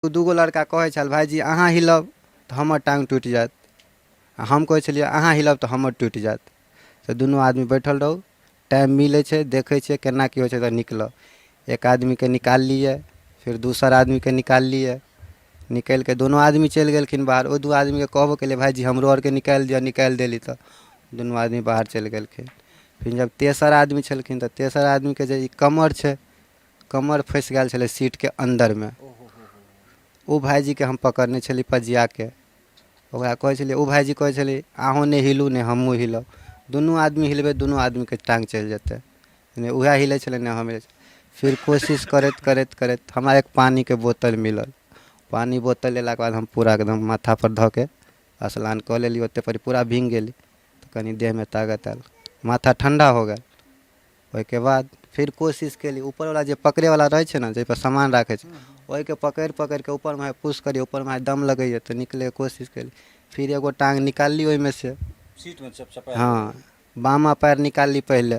दूगो लड़का कहै छल भाइजी अहाँ हिलब तऽ हमर टाँग टूटि जायत आ हम कहै छलियै अहाँ हिलब तऽ हमर टूटि जायत। तऽ दुनू आदमी बैठल रहू, टाइम मिलै छै, देखै छियै केना की होइ छै तऽ निकलब। एक आदमीके निकाललियै, फेर दोसर आदमीके निकाललियै, निकालि कऽ दुनू आदमी चलि गेलखिन बाहर। ओहि दू आदमीके कहबो केलियै भाइजी हमरो आरके निकालि दिअ, निकालि देली तऽ दुनू आदमी बाहर चलि गेलखिन। फेर जब तेसर आदमी छलखिन तऽ तेसर आदमीके जे ई कमर छै, कमर फँसि गेल छलै सीटके अन्दरमे। ओ भाइजीके हम पकड़ने छली पजियाके, ओकरा कहै छलियै, ओ भाइजी कहै छलै अहूँ नहि हिलू नहि हमहूँ हिलब, दुनू आदमी हिलबै दुनू आदमीके टाँग चलि जेतै। नहि उएह हिलै छलै नहि हम हिलै छलियै। फिर कोशिश करैत करैत करैत हमरा एक पानिके बोतल मिलल। पानि बोतल लेलाके बाद हम पूरा एकदम माथापर धऽ के स्नान कऽ लेली। ओतेक पर पूरा भींग गेली तऽ कनि देहमे ताकत आयल, माथा ठण्डा हो गेल। ओहिके बाद फिर कोशिश केली ऊपरवला जे पकड़ैवला रहै छै ने, जाहिपर सामान राखै छै, ओहिके पकड़ि पकड़िके ऊपरमे पुश करियै, ऊपरमे दम लगैए तऽ निकलैके कोशिश केली। फिर एगो टाँग निकालली ओहिमे से, सीटमे चपचपा, हँ, बामा पयर निकालली पहिले,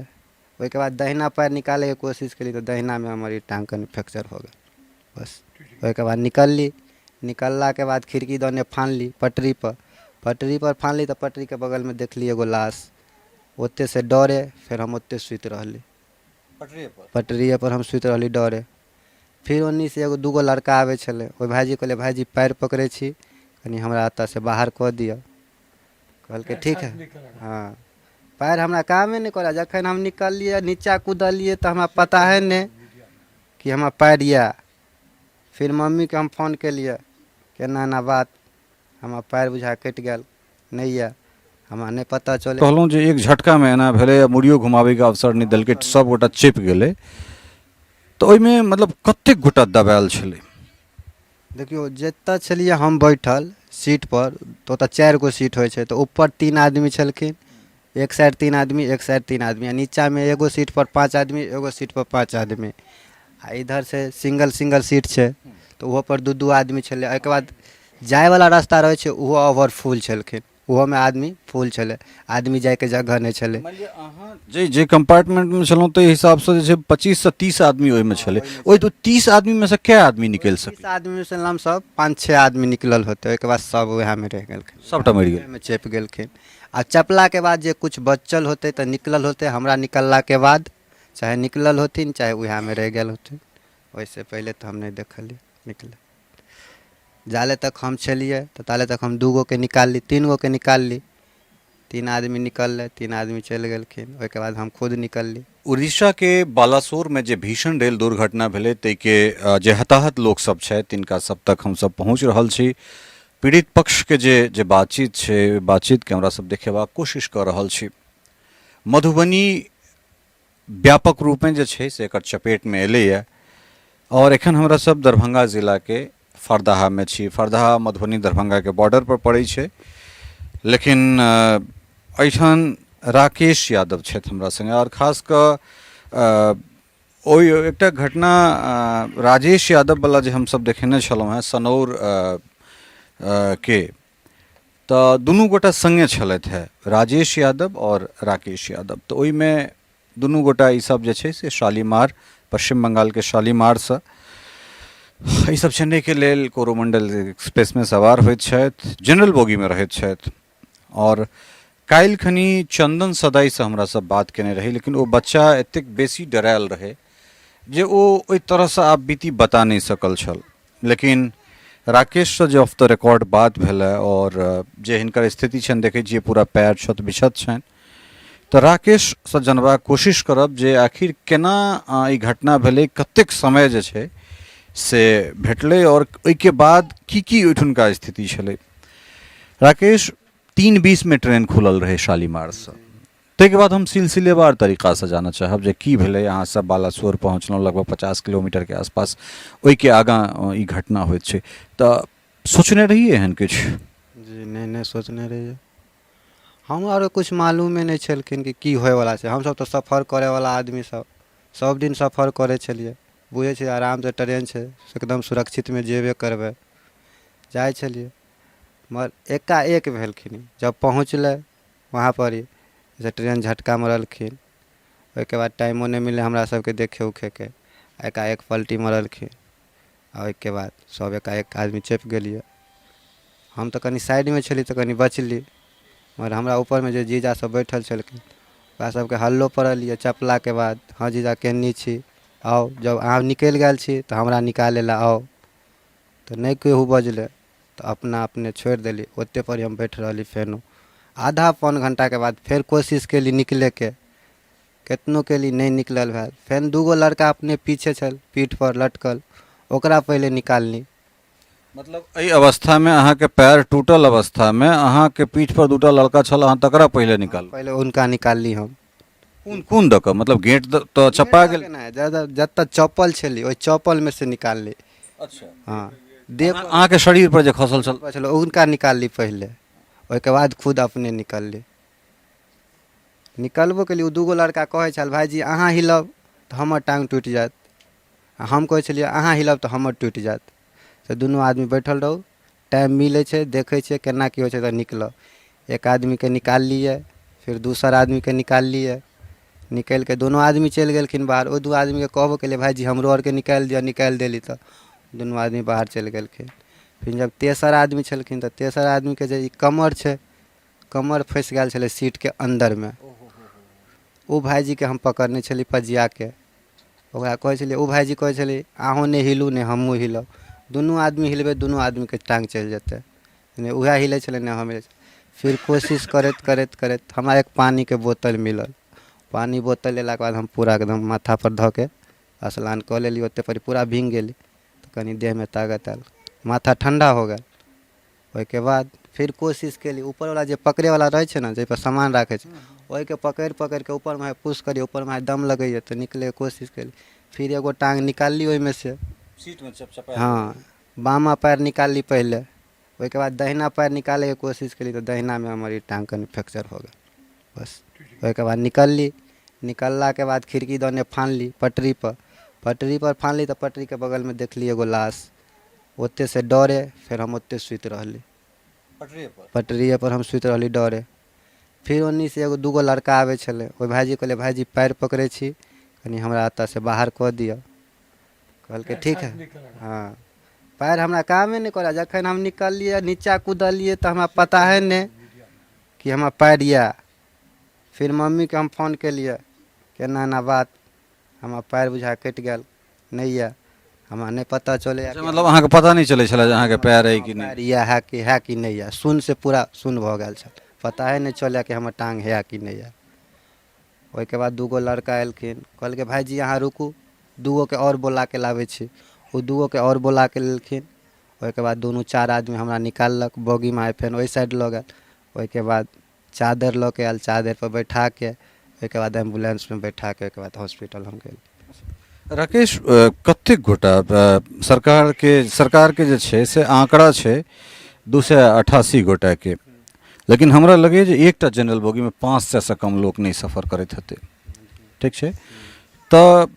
ओहिके बाद दहिना पयर निकालैके कोशिश केली तऽ दहिनामे हमर ई टाँग कनि फ्रैक्चर हो गेल बस। ओहिके बाद निकलली, निकललाके बाद खिड़की दने फानली पटरीपर, पटरीपर फानली तऽ पटरीके बगलमे देखली एगो लाश। ओतयसँ डरे फेर हम ओतहि सुति रहली। पटरिएपर? पटरिएपर हम सुति रहली डरे। फिर ओन्नीसँ एगो दूगो लड़का आबै छलै, ओहि भायजीके कहलियै भायजी पयर पकड़ै छी, कनि हमरा एतयसँ बाहर कऽ दिअ। कहलकै ठीक है। हँ, पयर हमरा कामे नहि करए। जखन हम निकललियै, नीचाँ कूदलियै तऽ हमरा पता हइ नहि कि हमरा पयर यए। फिर मम्मीके हम फोन केलियै कि एना एना बात, हमरा पयर बुझाइ कटि गेल, नहि यऽ, हमरा नहि पता चलै। कहलहुँ जे एक झटकामे एना भेलै आ मुड़ियो घुमाबैके अवसर नहि देलकै, सभ गोटा चपि गेलै, तऽ ओहिमे मतलब कतेक गोटा दबायल छलै? देखियौ, जतऽ छलियै हम बैठल सीटपर, तऽ ओतऽ 4 गो सीट होइ छै, तऽ ऊपर 3 आदमी छलखिन, एक साइड 3 आदमी, एक साइड 3 आदमी, आ नीचाँमे एगो सीटपर 5 आदमी, एगो सीटपर 5 आदमी, आ इधरसँ सिंगल सिंगल सीट छै तऽ ओहोपर 2-2 आदमी छलै। ओहिके बाद जायवला रास्ता रहै छै, ओहो ओवर फुल छलखिन, ओहोमे आदमी फुल छलै, आदमी जाइके जगह नहि छलै। मानि लिअ अहाँ जे जे कम्पार्टमेंटमे छलहुँ ताहि हिसाबसँ जे छै 25सँ 30 आदमी ओहिमे छलै, ओहि तो 30 आदमीमे सँ कए आदमी निकलि सकलै? 30 आदमीमे लमसम 5-6 आदमी निकलल होतै, ओहिके बाद सब वएहमे रहि गेलखिन, सबटा मरि गेल, ओहिमे चपि गेलखिन। आ चपलाके बाद जे किछु बचल होतै तऽ निकलल होतै हमरा निकललाके बाद, चाहे निकलल होथिन चाहे वएहमे रहि गेल होथिन, ओहिसँ पहिले तऽ हम नहि देखलियै निकलै। जाले तक हम छलियै तऽ ताले तक हम 2 गोके निकालली, 3 गोके निकालली, 3 आदमी निकललै, 3 आदमी चलि गेलखिन, ओहिके बाद हम खुद निकलली। उड़ीसाके बालासोरमे जे भीषण रेल दुर्घटना भेलै ताहिके जे हताहत लोकसभ छथि तिनका सब तक हमसभ पहुँच रहल छी। पीड़ित पक्षके जे जे बातचीत छै ओहि बातचीतके हमरा सब देखेबाक कोशिश कऽ रहल छी। मधुबनी व्यापक रूपमे जे छै से एकर चपेटमे एलैए आओर एखन हमरा सब दरभंगा जिलाके फरदाहामे छी। फरदाहा मधुबनी दरभंगाके बॉर्डरपर पड़ै छै, लेकिन एहिठाम राकेश यादव छथि हमरा सङ्गे आओर खास कऽ ओहि एकटा घटना राजेश यादववला जे हमसब देखेने छलहुँ हेँ सनौर के, तऽ दुनू गोटा सङ्गे छलथि हेँ, राजेश यादव आओर राकेश यादव। तऽ ओहिमे दुनू गोटा ईसब जे छै से शालीमार, पश्चिम बङ्गालके शालीमारसँ ईसब चेन्नईके लेल कोरोमण्डल एक्सप्रेसमे सवार होइत छथि, जनरल बोगीमे रहैत छथि। आओर काल्हि खनी चन्दन सदाइसँ हमरा सब बात केने रही, लेकिन ओ बच्चा एतेक बेसी डरायल रहै जे ओ ओहि तरहसँ आब बीती बता नहि सकल छल। लेकिन राकेशसँ जे ऑफ the record बात भेलै आओर जे हिनकर स्थिति छनि देखै छियै पूरा पैर छत बिछत छनि, तऽ राकेशसँ जनबाक कोशिश करब जे आखिर केना ई घटना भेलै, कतेक समय जे छै से भेटलै आओर ओहिके बाद की की ओहिठुनका स्थिति छलै। राकेश, 3:20 ट्रेन खुलल रहै शालीमारसँ, ताहिके बाद हम सिलसिलेवार तरीकासँ जानऽ चाहब जे की भेलै। अहाँ सब बालासोर पहुँचलहुँ, लगभग 50 किलोमीटरके आसपास ओहिके आगाँ ई घटना होइत छै, तऽ सोचने रहियै एहन किछु? जी नहि, नहि सोचने रहियै। हमरा आरके किछु मालूमे नहि छलखिन कि की होइवला छै। हमसब तऽ सफर करैवला आदमी सब, सब दिन सफर करै छलियै, बुझै छियै आरामसँ ट्रेन छै, एकदम सुरक्षितमे जेबे करबै, जाइ छलियै। मगर एकाएक भेलखिन जब पहुँचलै वहाँपर ही जे ट्रेन झटका मारलखिन, ओहिके बाद टाइमो नहि मिललै हमरा सबके देखै उखैके, एकाएक पलटी मारलखिन। आ ओहिके बाद सभ एकाएक आदमी चपि गेलियै। हम तऽ कनि साइडमे छली तऽ कनि बचली, मगर हमरा ऊपरमे जे जीजा सब बैठल छलखिन ओकरा सबके हल्लो पड़ल यऽ चपलाके बाद, हँ जीजा केने छी, आउ जब अहाँ निकलि गेल छी तऽ हमरा निकालै लए आउ। तऽ नहि केओ बजलै तऽ अपना अपने छोड़ि देली, ओतेपर हम बैठ रहली। फेनो आधा पौन घण्टाके बाद फेर कोशिश कयली निकलैके, केतनो कयली नहि निकलल भेल। फेर दूगो लड़का अपने पीछे छल पीठपर लटकल, ओकरा पहिले निकालली। मतलब एहि अवस्थामे अहाँके पैर टूटल अवस्थामे अहाँके पीठ पर दूटा लड़का छल, अहाँ तकरा पहिले निकालू? पहिले हुनका निकालली हम। कोन कोन दऽ कऽ? मतलब गेट तऽ चपा गेल? नहि, जतऽ चप्पल छली ओहि चप्पलमे से निकालली। अच्छा। हँ, देह अहाँके शरीर पर जे खसल छल? छल, हुनका निकालली पहिले, ओहिके बाद खुद अपने निकलली। निकलबो केली, ओ दूगो लड़का कहै छल भाइजी अहाँ हिलब तऽ हमर टाँग टूटि जायत, आ हम कहै छलियै अहाँ हिलब तऽ हमर टूटि जायत। तऽ दुनू आदमी बैठल रहू, टाइम मिलै छै देखै छियै केना की होइ छै तऽ निकलब। एक आदमीके निकाललियै, फेर दोसर आदमीके निकाललियै, निकालि कऽ दुनू आदमी चलि गेलखिन बाहर। ओहि दू आदमीके कहबो केलियै भाइजी हमरो आरके निकालि दिअ, निकालि देली तऽ दुनू आदमी बाहर चलि गेलखिन। फेर जब तेसर आदमी छलखिन तऽ तेसर आदमीके जे ई कमर छै, कमर फँसि गेल छलै सीटके अन्दरमे। ओ भाइजीके हम पकड़ने छली पजियाके, ओकरा कहै छलियै, ओ भाइजी कहै छलै अहूँ नहि हिलू नहि हमहूँ हिलब, दुनू आदमी हिलबै दुनू आदमीके टाँग चलि जेतै। नहि उएह हिलै छलै नहि हम हिलै छलियै। फिर कोशिश करैत करैत करैत हमरा एक पानिके बोतल मिलल। पानि बोतल लेलाके बाद हम पूरा एकदम माथापर धऽ के स्नान कऽ लेली, ओतेक पर पूरा भींग गेली तऽ कनि देहमे ताकत आयल, माथा ठण्डा हो गेल। ओहिके बाद फिर कोशिश केली, ऊपरवला जे पकड़ैवला रहै छै ने जाहिपर सामान राखै छै, ओहिके पकड़ि पकड़िके ऊपरमे पुश करियै, ऊपरमे दम लगैए तऽ निकलैके कोशिश केली। फिर एगो टाँग निकालली ओहिमे से, सीटमे चपचपा, हँ, बामा पयर निकालली पहिले, ओहिके बाद दहिना पयर निकालैके कोशिश केली तऽ दहिनामे हमर ई टाँग कनि फ्रैक्चर हो गेल बस। ओहिके बाद निकलली, निकललाके बाद खिड़की दने फानली पटरीपर, पटरीपर फानली तऽ पटरीके बगलमे देखली एगो लाश। ओतयसँ डरे फेर हम ओतहि सुति रहली। पटरिएपर? पटरिएपर हम सुति रहली डरे। फेर ओन्नीसँ एगो दूगो लड़का आबै छलै, ओहि भायजीके कहलियै भायजी पयर पकड़ै छी कनि हमरा एतयसँ बाहर कऽ दिअ। कहलकै ठीक है। हँ, पयर हमरा कामे नहि करए, जखन हम निकललियै नीचाँ कुदलियै तऽ हमरा पता हइ नहि कि हमरा पयर यए। फिर मम्मीके हम फोन केलियै कि एना एना बात, हमरा पयर बुझाइ कटि गेल नहि यऽ, हमरा नहि पता चलैए। अच्छा, मतलब अहाँके पता नहि चलै छलै जे अहाँके पैर अइ कि नहि? पैर यऽ है कि है कि नहि यऽ, सुन से पूरा सुन भऽ गेल छल, पता ही नहि चलए कि हमर टाँग है कि नहि यऽ। ओहिके बाद दूगो लड़का एलखिन, कहलकै भाइजी अहाँ रुकू, दूगोके आओर बोलाके लाबै छी। ओ दूगोके आओर बोलाके लेलखिन, ओहिके बाद दुनू चारि आदमी हमरा निकाललक बोगीमे, फेर ओहि साइड लऽ गेल। ओहिके बाद चादर लऽ के आयल, चादरपर बैठाके ओहिके बाद एम्बुलेंसमे बैठाके ओहिके बाद हॉस्पिटल हम गेली। राकेश, कतेक गोटा सरकारके सरकारके जे छै से आंकड़ा छै 288 गोटाके, लेकिन हमरा लगैए जे एकटा जनरल बोगीमे 500सँ कम लोक नहि सफर करैत हेतै, ठीक छै? तऽ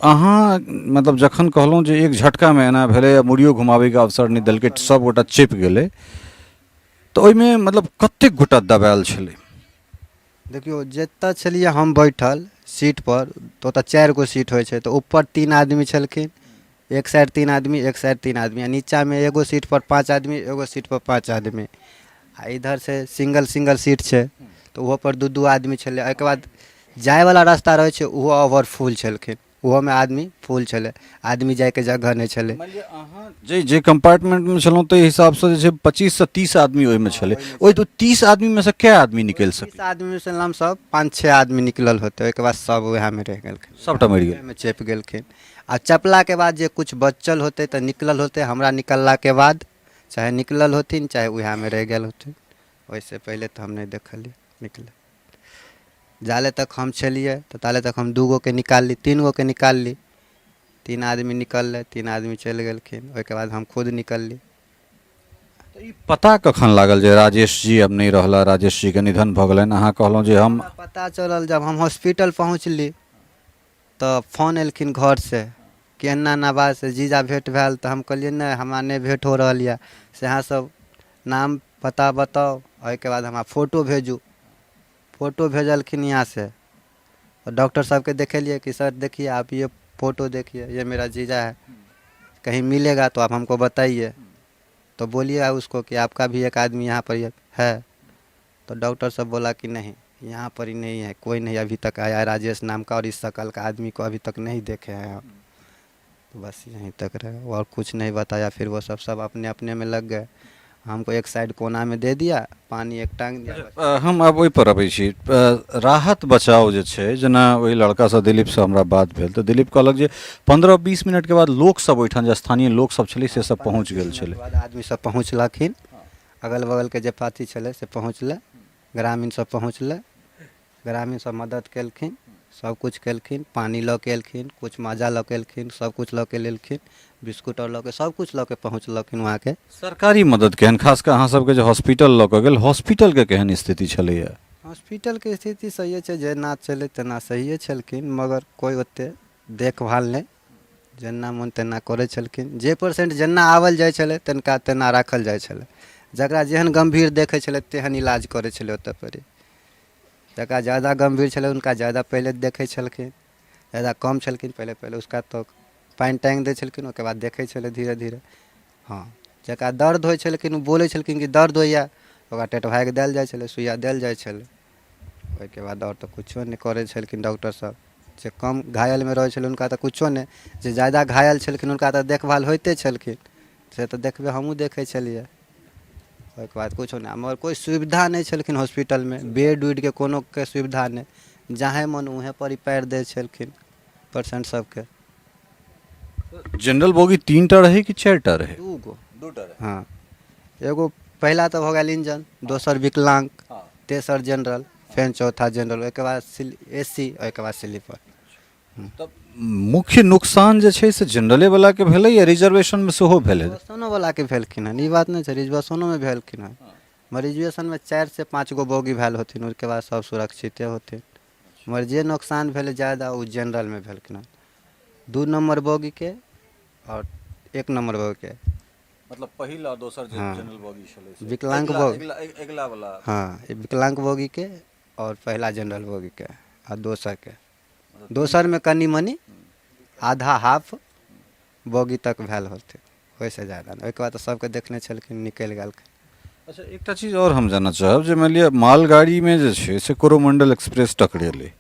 अहाँ मतलब जखन कहलहुँ जे एक झटकामे एना भेलै आ मुड़ियो घुमाबैके अवसर नहि देलकै, सभ गोटा चपि गेलै, तऽ ओहिमे मतलब कतेक गोटा दबायल छलै? देखियौ, जतऽ छलियै हम बैठल सीटपर तऽ ओतऽ 4 गो सीट होइ छै, तऽ ऊपर 3 आदमी छलखिन, एक साइड 3 आदमी, एक साइड 3 आदमी, आ नीचाँमे एगो सीटपर 5 आदमी, एगो सीटपर 5 आदमी, आ इधरसँ सिंगल सिंगल सीट छै तऽ ओहोपर 2-2 आदमी छलै। ओहिके बाद जायवला रास्ता रहै छै ओहो ओवर फुल छलखिन, ओहोमे आदमी फुल छलै, आदमी जाइके जगह नहि छलै। मानि लिअ अहाँ जे जे कम्पार्टमेंटमे छलहुँ ताहि हिसाबसँ जे छै 25सँ 30 आदमी ओहिमे छलै, ओहि तो 30 आदमीमे सँ कए आदमी निकलि सकलै? 30 आदमीमे से लमसम 5-6 आदमी निकलल होतै, ओहिके बाद सब वएहमे रहि गेलखिन, सबटा मरि गेल, ओहिमे चपि गेलखिन। आ चपलाके बाद जे किछु बचल होतै तऽ निकलल होतै हमरा निकललाके बाद, चाहे निकलल होथिन चाहे वएहमे रहि गेल होथिन, ओहिसँ पहिले तऽ हम नहि देखलियै निकलै। जाले तक हम छलियै तऽ ताले तक हम 2 गोके निकालली, 3 गोके निकालली, 3 आदमी निकललै, 3 आदमी चलि गेलखिन, ओहिके बाद हम खुद निकलली। तऽ ई पता कखन लागल जे राजेश जी आब नहि रहला, राजेश जीके निधन भऽ गेलनि? अहाँ कहलहुँ जे हम हमरा पता चलल जब हम हॉस्पिटल पहुँचली तऽ फोन एलखिन घरसँ कि एना एना बात से जीजा भेँट भेल, तऽ हम कहलियै नहि हमरा नहि भेँट हो रहल यऽ, से अहाँसभ नाम पता बताउ, ओहिके बाद हमरा फोटो भेजू। फोटो भेजलखिन यहाँसँ, डॉक्टर साहबके देखेलियै कि सर देखिए आप ये फोटो देखिए, ये मेरा जीजा है। कहीं मिलेगा तो आप हमको बताइए। तो बोलिए उसको कि आपका भी एक आदमी यहाँ पर है। तो डॉक्टर सब बोला कि नहीं, यहाँ पर ही नहीं है, कोई नहीं अभी तक आया है राजेश नाम का, और इस शकल का आदमी को अभी तक नहीं देखे हैं हम। तो बस यहीं तक रहे और कुछ नहीं बताया। फिर वो सब सब अपने अपने में लग गए, हमको एक साइड कोना में दे दिया, पानी एक टांग दिया बस। हम आब ओहिपर अबै छी। राहत बचाव जे छै, जेना ओहि लड़कासँ दिलीपसँ हमरा बात भेल तऽ दिलीप कहलक जे 15-20 मिनटके बाद लोकसभ ओहिठाम जे स्थानीय लोकसभ छलै से सब पहुँच गेल छलै। बाद आदमी सब पहुँचलखिन, अगल बगलके जे पाथी छलै से पहुँचलै, ग्रामीण सब पहुँचलै, ग्रामीण सब मदद केलखिन, सब किछु केलखिन, पानि लऽ के एलखिन, किछु माजा लऽ के एलखिन, सब किछु लऽ के एलखिन, बिस्कुट आओर लऽ के सब किछु लऽ के पहुँचलखिन वहाँके। सरकारी मदद केहन, खास कऽ अहाँ सबके जे हॉस्पिटल लऽ कऽ गेल, हॉस्पिटलके केहन स्थिति छलैए? हॉस्पिटलके स्थिति सहिए छै, जेना छलै तेना सहिए छलखिन, मगर कोइ ओतेक देखभाल नहि, जेना मोन तेना करै छलखिन। जे पेशेंट जेना आबल जाइ छलै तिनका तेना राखल जाइ छलै, जकरा जेहन गम्भीर देखै छलै तेहन इलाज करै छलै ओतऽ पर। जकरा जादा गम्भीर छलै हुनका जादा पहिले देखै छलखिन, जादा कम छलखिन पहिले पहिले उसका तऽ पानि टाँगि दै छलखिन, ओहिके बाद देखै छलै धीरे धीरे। हँ, जकरा दर्द होइ छलखिन ओ बोलै छलखिन कि दर्द होइए, ओकरा टेटभाइग देल जाइ छलै, सुइया देल जाइ छलै। ओहिके बाद आओर तऽ किछो नहि करै छलखिन डॉक्टर सब। जे कम घायलमे रहै छलै हुनका तऽ किछो नहि, जे जादा घायल छलखिन हुनका तऽ देखभाल होइते छलखिन, से तऽ देखबै हमहूँ देखै छलियै। ओहिके बाद किछो नहि, मगर कोइ सुविधा नहि छलखिन हॉस्पिटलमे, बेड उडके कोनोके सुविधा नहि, जहेँ मन उहेँ पर ही पारि दै छलखिन पेशेंट सबके। जनरल बोगी 3टा रहै कि 4टा रहै? 2 गो। 2टा रहै। हँ, एगो पहिला तऽ भऽ गेल इंजन, दोसर विकलांग, तेसर जनरल, फेर चौथा जनरल, ओहिके बाद ए सी, ओहिके बाद स्लीपर। तऽ मुख्य नुकसान जे छै से जनरले वलाके भेलै या रिजर्वेशनमे सेहो भेलै? रिजर्वेशनो वलाके भेलखिन हन, ई बात नहि छै, रिजर्वेशनोमे भेलखिन हन, मगर रिजर्वेशनमे 4 से 5 गो बोगी भेल होथिन, ओहिके बाद सब सुरक्षिते होथिन। मगर जे नोकसान भेलै जादा ओ जनरलमे भेलखिन हन, 2 नम्बर बोगीके आओर 1 नम्बर बोगीके। मतलब पहिल आ दोसर जे जनरल बोगी छलै से विकलांग बोगी। अगिला वला। हँ, ई विकलांग बोगीके आओर पहिला जनरल बोगीके आ दोसरके, दोसरमे कनि मनि आधा हाफ बोगी तक भेल होतै, ओहिसँ जादा नहि। ओहिके बाद तऽ सबके देखने छलखिन निकलि गेलखिन। अच्छा, एकटा चीज आओर हम जानऽ चाहब जे मानि लिअ मालगाड़ीमे जे छै से कोरोमंडल एक्सप्रेस टकरेलै,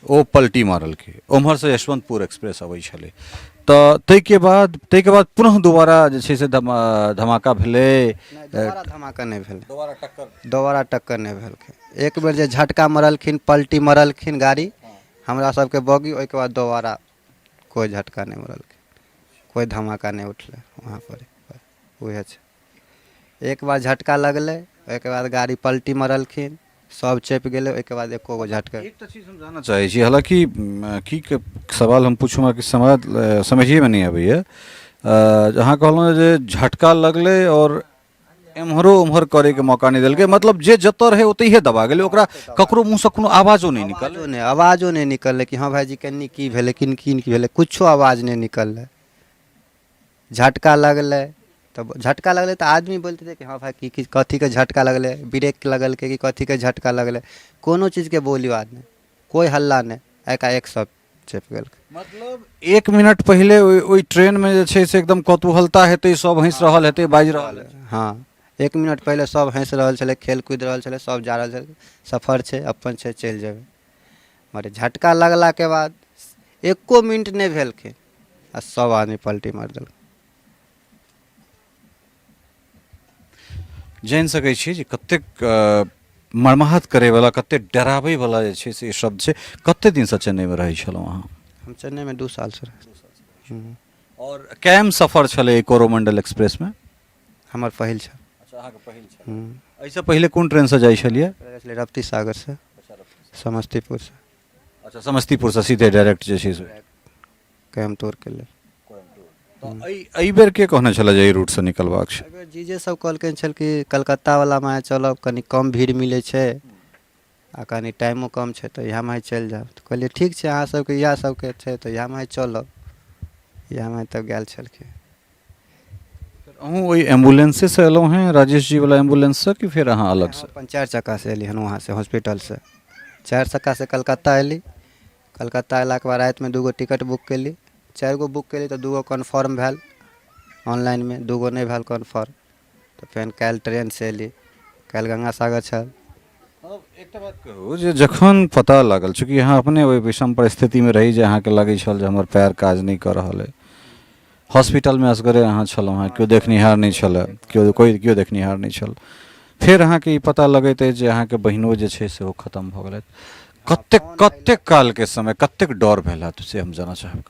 ओ पलटी मारलकै, ओम्हरसँ यशवन्तपुर एक्सप्रेस अबै छलै, तऽ ताहिके बाद पुनः दोबारा जे छै से धमाका भेलै? नहि, दोबारा धमाका नहि भेलै। दोबारा टक्कर? दोबारा टक्कर नहि भेलखिन। एक बेर जे झटका मरलखिन, पलटी मरलखिन गाड़ी हमरा सबके बोगी, ओहिके बाद दोबारा कोइ झटका नहि मरलखिन, कोइ धमाका नहि उठलै वहाँपर। उएह छै, एक बार झटका लगलै, ओहिके बाद गाड़ी पलटी मरलखिन, सब चपि गेलै, ओहिके बाद एको गो झटका। एकटा चीज हम जानऽ चाहै छी, हालाँकि की के सवाल हम पूछू हमरा किछु समझिएमे नहि अबैए। अहाँ कहलहुँ जे झटका लगलै आओर एम्हरो ओम्हर करैके मौका नहि देलकै, मतलब जे जतऽ रहै ओतहिए दबा गेलै, ओकरा ककरो मुँहसँ कोनो आवाजो नहि निकललै? आवाजो नहि, आवाजो नहि निकललै कि हँ भाइजी कनि की भेलै, किन किन की भेलै, किछो आवाज नहि निकललै। झटका लगलै तऽ झटका लगलै तऽ आदमी बोलतै कि हँ भाइ की की कथीके झटका लगलै, ब्रेक लगलकै कि कथीके झटका लगलै, कोनो चीजके बोली बात नहि, कोइ हल्ला नहि, एकाएक सब चपि गेलकै। मतलब 1 मिनट पहिले ओहि ट्रेनमे जे छै से एकदम कौतूहलता हेतै, सब हँसि रहल हेतै, बाजि रहल हेतै। हँ, 1 मिनट पहिले सब हँसि रहल छलै, खेल कूदि रहल छलै, सब जा रहल छलै, सफर छै अपन छै चलि जेबै, मगर झटका लगलाके बाद एको मिनट नहि भेलखिन आ सब आदमी पलटी मारि देलकै। जानि सकै छी जे कतेक मर्माहत करैवला, कतेक डराबैवला जे छै से ई शब्द छै। कतेक दिनसँ चेन्नईमे रहै छलहुँ अहाँ? हम चेन्नईमे 2 सालसँ रहै छी। आओर कैम सफर छलै कोरोमंडल एक्सप्रेसमे? हमर पहिल छल। अच्छा, अहाँके पहिल छल। एहिसँ पहिले कोन ट्रेनसँ जाइ छलियै? छलै रप्ती सागरसँ, समस्तीपुरसँ। अच्छा, समस्तीपुरसँ सीधे डायरेक्ट जे छै से कोयम्बटूरके लेल। तऽ एहि बेर के कहने छलै जे एहि रूटसँ निकलबाक छै? एहिबेर जीजे सब कहलखिन छल कि कलकत्तावलामे आइ चलब, कनि कम भीड़ मिलै छै आ कनि टाइमो कम छै, तऽ इएहमे आइ चलि जायब। तऽ कहलियै ठीक छै, अहाँ सबके इएह सबके छै तऽ इएहमे आइ चलब। इएहमे तब गेल छलखिन। अहूँ ओहि एम्बुलेंसेसँ एलहुँ हेँ, राजेश जी वला एम्बुलेंससँ, कि फेर अहाँ अलगसँ? अपन 4 चक्कासँ एली हन वहाँसँ,हॉस्पिटलसँ 4 चक्कासँ कलकत्ता एली। कलकत्ता अयलाके बाद रातिमे 2 गो टिकट बुक कयली। 4 गो बुक केली तऽ 2 गो कन्फर्म भेल ऑनलाइनमे, 2 गो नहि भेल कन्फर्म। तऽ फेर काल्हि ट्रेनसँ अयली, काल्हि गंगा सागर छल। एकटा बात कहू जे जखन पता लागल, चूँकि अहाँ अपने ओहि विषम परिस्थितिमे रही जे अहाँके लगै छल जे हमर पैर काज नहि कऽ रहल अइ, हॉस्पिटलमे असगरे अहाँ छलहुँ हेँ, केओ देखनिहार नहि छलए, केओ कोइ केओ देखनिहार नहि छल, फेर अहाँके ई पता लगैत अछि जे अहाँके बहिनो जे छै सेहो खतम भऽ गेलथि, कतेक कतेक कालके समय कतेक डर भेल हैत से हम जानऽ चाहब।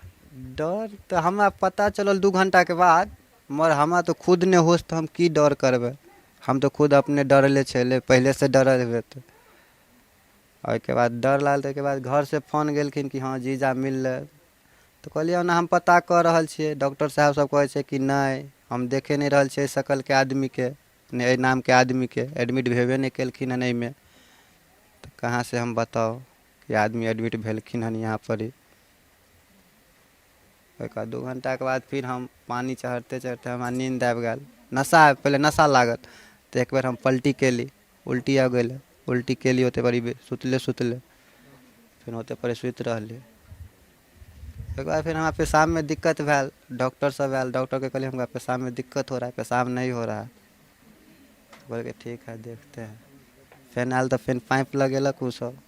डर तऽ हमरा पता चलल 2 घण्टाके बाद, मगर हमरा तऽ खुद नहि होश तऽ हम की डर करबै, हम तऽ खुद अपने डरले छलै, पहिलेसँ डरल हेबै। तऽ ओहिके बाद डर लागल, तऽ ओहिके बाद घरसँ फोन गेलखिन कि हँ जीजा मिललै, तऽ कहलियै ओना हम पता कऽ रहल छियै, डॉक्टर साहेब सब कहै छै कि नहि हम देखे नहि रहल छियै शकलके आदमीके, नहि एहि नामके आदमीके एडमिट भेबे नहि केलखिन हन एहिमे, तऽ कहाँसँ हम बताउ कि आदमी एडमिट भेलखिन हन यहाँ पर ही। ओहिके बाद 2 घण्टाके बाद फिर हम पानि चढ़िते चढ़िते हमरा नीन्द आबि गेल, नशा पहिले नशा लागल, तऽ एक बेर हम पलटी कयली, उल्टी आबि गेलै, उल्टी कयली ओतेक बड़ी सुतले सुतले, फेर ओतेक पर सुति रहली। ओहिके बाद फेर हमरा पेशाबमे दिक्कत भेल, डॉक्टर सब आयल, डॉक्टरके कहलियै हमरा पेशाबमे दिक्कत हो रहा है, पेशाब नहीं हो रहा है, कहलकै ठीक है देखते हैं। फेर आयल तऽ फेर पाइप लगेलक ओसब,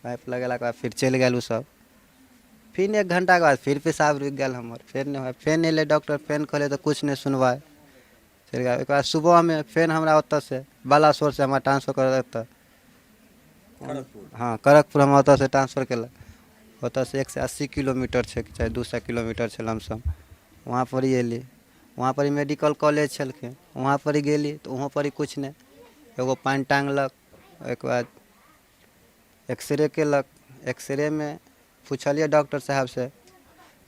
पाइप लगेलाके बाद फिर चलि गेल ओसब। फिर 1 घण्टाके बाद फिर पेशाब रुकि गेल हमर, फेर नहि होइ, फेर अयलै डॉक्टर, फेर कहलियै तऽ किछु नहि सुनवाइ, चलि गेल। ओहिके बाद सुबहमे फेर हमरा ओतऽसँ बालासोरसँ हमरा ट्रांसफर करलक तऽ हँ खड़गपुर हमरा ओतऽसँ ट्रांसफर केलक, ओतऽसँ 180 किलोमीटर छै चाहे 200 किलोमीटर छै लमसम, वहाँपर ही अयली, वहाँपर ही मेडिकल कॉलेज छलखिन, वहाँपर ही गेली तऽ वहाँपर ही किछु नहि, एगो पानि टाँगलक, ओहिके बाद एक्सरे केलक, एक्सरेमे पुछलियै डॉक्टर साहेबसँ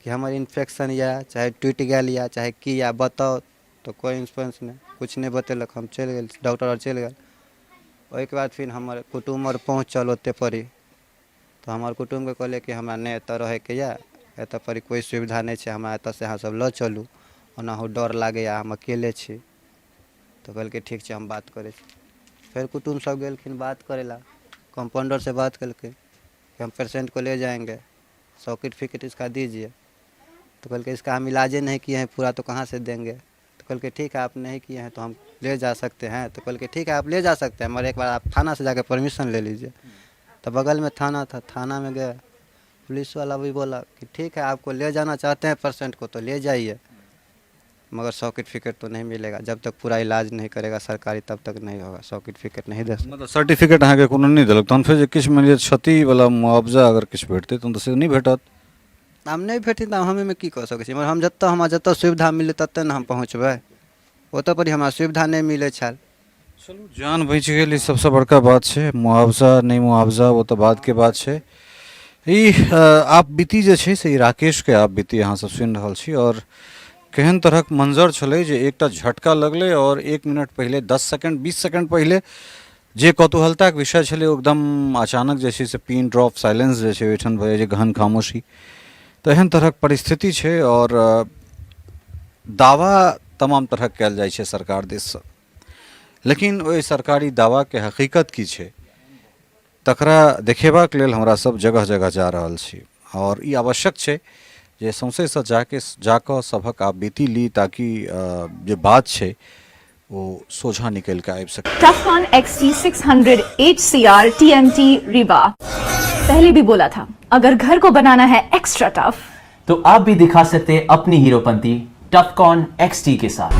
कि हमर इन्फेक्शन यऽ चाहे टूटि गेल यऽ चाहे की यऽ बताउ, तऽ कोइ रिस्पॉन्स नहि, किछु नहि बतेलक। हम चलि गेल, डॉक्टर आर चलि गेल। ओहिके बाद फिर हमर कुटुम्ब आर पहुँचल ओतेक पर ही, तऽ हमर कुटुम्बके कहलियै कि हमरा नहि एतऽ रहैके यऽ, एतऽ पर कोइ सुविधा नहि छै, हमरा एतऽसँ अहाँ सब लऽ चलू, ओनाहु डर लागैए, हम अकेले छी। तऽ कहलकै ठीक छै हम बात करै छी। फेर कुटुम्ब सब गेलखिन बात करै लए, कम्पाउण्डरसँ बात केलखिन कि हम पेशेंट को ले जाएंगे, सॉकेट फिकेट इसका दीजिए। तो कहलकै इसका हम इलाजे नहीं किए हैं पूरा तो कहाँ से देंगे। तो कहलकै ठीक है आप नहीं किए हैं तो हम ले जा सकते हैं। तो कहलकै ठीक है आप ले जा सकते हैं, मगर एक बार आप थाना से जाकर परमिशन ले लीजिए। तो बगल में थाना था, थाना में गए, पुलिस वाला भी बोला कि ठीक है आपको ले जाना चाहते हैं पेशेंट को तो ले जाइए, मगर सर्टिफिकेट तो नहीं मिलेगा, जब तक पूरा इलाज नहीं करेगा सरकारी तब तक नहीं होगा, सर्टिफिकेट नहीं दे सकते। मतलब सर्टिफिकेट अहाँके कोनो नहि देलक, तहन फेर जे किछु मानि लिअ क्षतिवला मुआवजा अगर किछु भेटतै तहन तऽ से नहि भेटत। आब नहि भेटतै तऽ हम एहिमे की कऽ सकै छी, मगर हम जतऽ हमरा जतऽ सुविधा मिलतै ततऽ ने हम पहुँचबै, ओतऽ पर हमरा सुविधा नहि मिलै छल। चलू जान बचि गेल ई सबसँ बड़का बात छै, मुआवजा नहि मुआवजा ओ तऽ बादके बात छै। ई आप बीती जे छै से ई राकेशके आप बीती अहाँ सब सुनि रहल छी, आओर केहन तरहक मंजर छलै जे एकटा झटका लगलै आओर 1 मिनट पहिले 10 सेकंड 20 सेकंड पहिले जे कौतूहलताके विषय छलै ओ एकदम अचानक जे छै से पिन ड्रॉप साइलेंस जे छै ओहिठाम भऽ जाइ छै, गहन खामोशी। तऽ एहन तरहक परिस्थिति छै आओर दावा तमाम तरहक कयल जाइ छै सरकार दिससँ, लेकिन ओहि सरकारी दावाके हकीकत की छै तकरा देखेबाक लेल हमरा सब जगह जगह जा रहल छी, आओर ई आवश्यक छै जे सौंसेसँ जाकऽ सभक आप बीती ली ताकि जे बात छै ओ सोझाँ निकलि कऽ आबि सकै। Tufcon XT600 HCR TMT Rewa। पहले भी बोला था अगर घर को बनाना है एक्स्ट्रा टफ तो आप भी दिखा सकते हैं अपनी हीरोपंती टफकॉन XT के साथ।